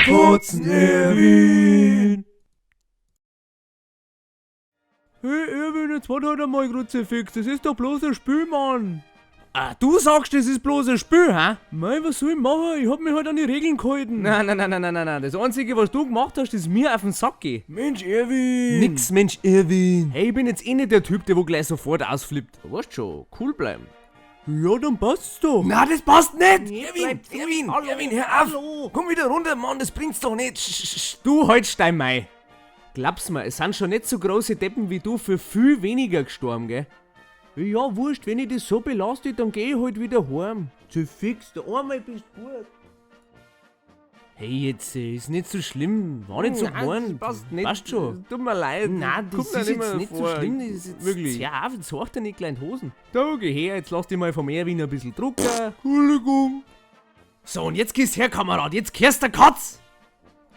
Fotzen Erwin! Hey Erwin, jetzt warte halt einmal Kruzifix, das ist doch bloß ein Spiel, Mann! Ah, du sagst, das ist bloß ein Spiel, hä? Mei, was soll ich machen? Ich hab mich halt an die Regeln gehalten. Nein, nein, nein, nein, nein, nein, nein. Das Einzige, was du gemacht hast, ist mir auf den Sack gehen. Mensch, Erwin! Nix, Mensch, Erwin. Hey, ich bin jetzt eh nicht der Typ, der wo gleich sofort ausflippt. Du weißt schon, cool bleiben. Ja, dann passt's doch. Na, das passt nicht! Erwin, Erwin, Erwin, hallo, Erwin, hör auf! hallo. Komm wieder runter, Mann, das bringt's doch nicht! Sch, sch, sch. Du haltst dein Mai. Glaub's mir, es sind schon nicht so große Deppen wie du für viel weniger gestorben, gell? Ja, wurscht, wenn ich das so belaste, dann geh ich halt wieder heim. Zu fix, der einmal bist du gut. Hey, jetzt ist nicht so schlimm, war nicht so Nein, gemeint. das passt nicht. Passt schon. Tut mir leid. Nein, das Komm da ist nicht jetzt mehr nicht so vor. schlimm. Das ist jetzt, Wirklich. Ja, auf, jetzt sucht er nicht kleine Hosen. Da, geh her, jetzt lass dich mal vom Erwin ein bisschen drucken. Entschuldigung. So, und jetzt gehst her, Kamerad, jetzt kehrst der Katz!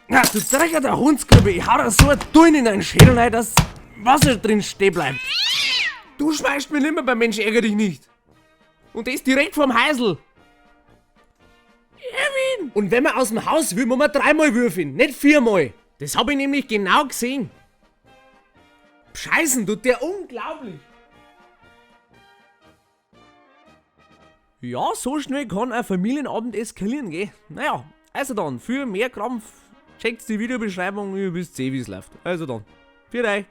Na, du Drecker der Hundsgruppe, ich hau dir so ein Dünn in deinen Schädel rein, dass Wasser drin stehen bleibt. Du schmeißt mir nimmer beim Mensch, ärger dich nicht. Und das direkt vorm Heisel. Erwin! Und wenn man aus dem Haus will, muss man dreimal würfeln, nicht viermal. Das hab ich nämlich genau gesehen. Scheißen tut der unglaublich. Ja, so schnell kann ein Familienabend eskalieren, gell? Naja, also dann, für mehr Krampf checkt die Videobeschreibung, ihr wisst eh, wie's läuft. Also dann, für euch.